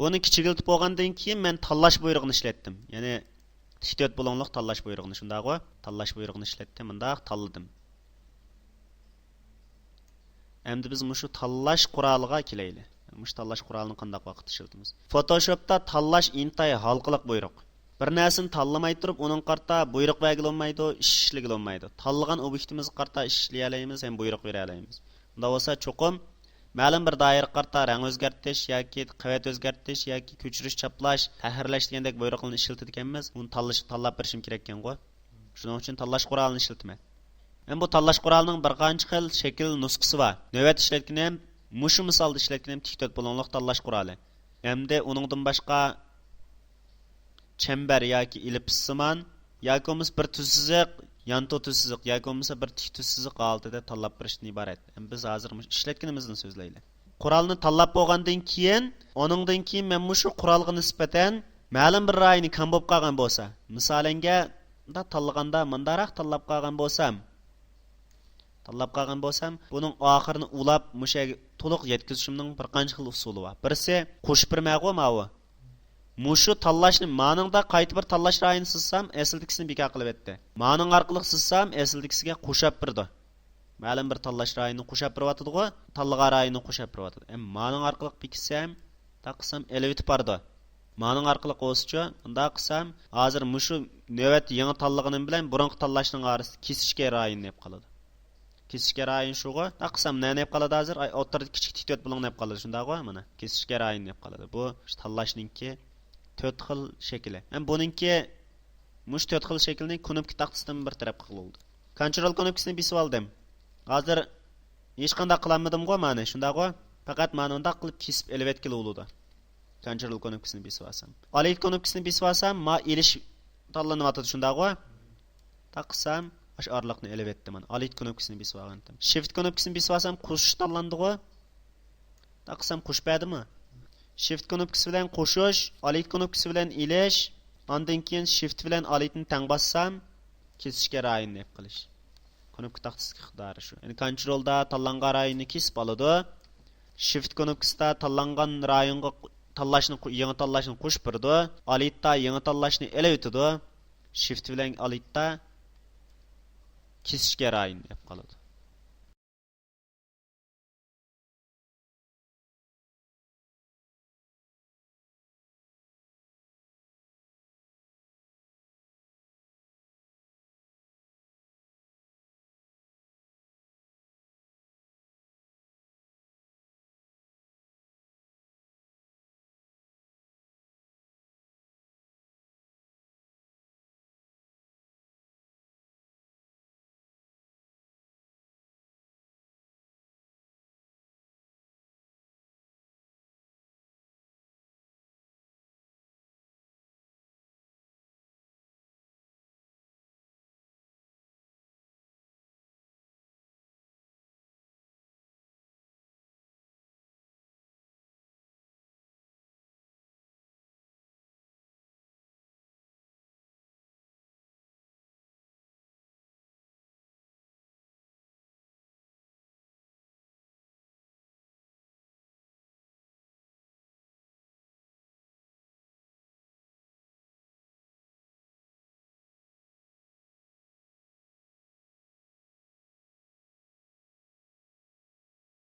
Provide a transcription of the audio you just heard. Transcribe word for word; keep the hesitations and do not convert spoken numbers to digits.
بۇنى كىچىكلىتىپ بولغاندىن كېيىن مەن تاللاش بۇيرۇقىنى ئىشلەتتىم. يەنى تىك تۆت بۇلۇڭلۇق تاللاش بۇيرۇقىنى، شۇنداقغۇ؟ تاللاش بۇيرۇقىنى ئىشلەتتىم، مۇنداق تاللىدىم. ئەمدى بىز مۇشۇ تاللاش قورالىغا كېلەيلى. مۇشۇ تاللاش قورالىنى قانداق ۋاقىتتا ئىشلىتىمىز؟ فوتوشوپتا تاللاش ئىنتايىن ھالقىلىق بۇيرۇق. بىر نەرسىنى تاللىماي تۇرۇپ، ئۇنىڭغا قارىتا بۇيرۇق بەرگىلى بولمايدۇ، ئىش ئىشلىگىلى بولمايدۇ. تاللىغان ئوبيېكتىمىزغا قارىتا ئىش ئىشلىيەلەيمىز ھەم بۇيرۇق بېرەلەيمىز. ئۇنداق بولسا، چوقۇم مەلۇم بىر دائىرىگە قارىتا رەڭ ئۆزگەرتىش ياكى قەۋەت ئۆزگەرتىش ياكى كۆچۈرۈش، چاپلاش، تەھرىرلەش دېگەندەك بۇيرۇقلارنى ئىشلىتىدىكەنمىز. ئۇنى تاللاش، تاللاپ بېرىشىم كېرەككەنغۇ. شۇنىڭ ئۈچۈن تاللاش قورالىنى ئىشلىتىمەن. ھەم بۇ تاللاش قورالىنىڭ بىر قانچە خىل شەكىل نۇسخىسى بار. نۆۋەتتە ئىشلەتكىنىم، مۇشۇ مىسالدا ئىشلەتكىنىم تىك تۆت بۇلۇڭلۇق تاللاش قورالى. ئەمدى ئۇنىڭدىن باشقا چەمبەر ياكى ئېللىپسسىمان ياكى بولمىسا بىر تۈز سىزىق، يانتۇ تۈز سىزىق ياكى بولمىسا بىر تىك تۈز سىزىق ھالىتىدە تاللاپ بېرىشتىن ئىبارەت. ھەم بىز ھازىر مۇشۇ ئىشلەتكىنىمىزنى سۆزلەيلى. قورالنى تاللاپ بولغاندىن كېيىن، ئۇنىڭدىن كېيىن مەن مۇشۇ قورالغا نىسبەتەن مەلۇم بىر رايونى كام بولۇپ قالغان بولسا، مىسالەنگە، مۇنداق تاللىغاندا مۇنداقراق تاللاپ قالغان بولسام، تاللاپ قالغان بولسام، بۇنىڭ ئاخىرىنى ئۇلاپ، مۇشۇ يەرگە تولۇق يەتكۈزۈشۈمنىڭ بىر قانچە خىل ئۇسۇلى بار. بىرسى، قوشۇپ بېرىمەنغۇ ماۋۇ. مۇشۇ تاللاشنى، مانىڭدا قايتا بىر تاللاش رايونى سىزسام، ئەسلىدىكىسىنى بىكار قىلىۋەتتى. مانىڭ ئارقىلىق سىزسام، ئەسلىدىكىسىگە قوشاپ بېرىدۇ. مەلۇم بىر تاللاش رايونىنى قوشاپ بېرىۋاتىدىغۇ، تاللىغان رايونىنى قوشاپ بېرىۋاتىدۇ. ئەمما مانىڭ ئارقىلىق بېكىتسەم، تاقىسام ئېلىۋېتىپ بارىدۇ. مانىڭ ئارقىلىق بولسىچۇ، مۇنداق قىلسام، ھازىر مۇشۇ نۆۋەتتە يېڭى تاللىغىنىم بىلەن بۇرۇنقى تاللاشنىڭ ئارىسىدا كېسىشكەن رايون دەپ قالىدۇ. كېسىشكەن رايون شۇغۇ، مۇنداق قىلسام نە دەپ قالىدۇ ھازىر؟ ئاي، ئوتتۇرىدا كىچىك تىك تۆت بۇلۇڭ دەپ قالىدۇ، شۇنداقغۇ؟ مانا، كېسىشكەن رايون دەپ قالىدۇ. بۇ تاللاشنىڭكى تۆت خىل شەكلى. ھەم بۇنىڭكى، مۇشۇ تۆت خىل شەكىلنى كۇنۇپكا تاختىسىدىن بىر تەرەپ قىلغىلى بولىدۇ. كونترول كۇنۇپكىسىنى بېسىۋالدىم. ھازىر ھېچقانداق قىلالمىدىمغۇ مانا، شۇنداقغۇ؟ پەقەت مانا مۇنداق قىلىپ كېسىپ ئېلىۋەتكىلى بولىدۇ. كونترول كۇنۇپكىسىنى بېسىۋالسام. ئالىت كۇنۇپكىسىنى بېسىۋالسام، ما ئېلىش تاللىنىۋاتىدۇ، شۇنداقغۇ؟ تاقىسام، ئاشۇ ئارىلىقنى ئېلىۋەتتى مانا. ئالىت كۇنۇپكىسىنى بېسىۋالغانتىم. شىفت كۇنۇپكىسىنى بېسىۋالسام، قوشۇش تاللاندىغۇ؟ تاقىسام قوشۇپ بەردىمۇ؟ شىفت كۇنۇپكىسى بىلەن قوشۇش، ئالىت كۇنۇپكىسى بىلەن ئېلىش، ئاندىن كېيىن شىفت بىلەن ئالىتنى تەڭ باسسام، كېسىشكەن رايوننى ئېلىپ قېلىش. كۇنۇپكا تاختىسىدىكى ئىقتىدارى شۇ. يەنى كونترولدا تاللانغان رايوننى كېسىپ ئالىدۇ. شىفت كۇنۇپكىسىدا تاللانغان رايونغا تاللاشنى، يېڭى تاللاشنى قوشۇپ بېرىدۇ. ئالىتتا يېڭى تاللاشنى ئېلىۋېتىدۇ. شىفت بىلەن ئالىتتا كېسىشكەن رايوننى ئېلىپ قالىدۇ.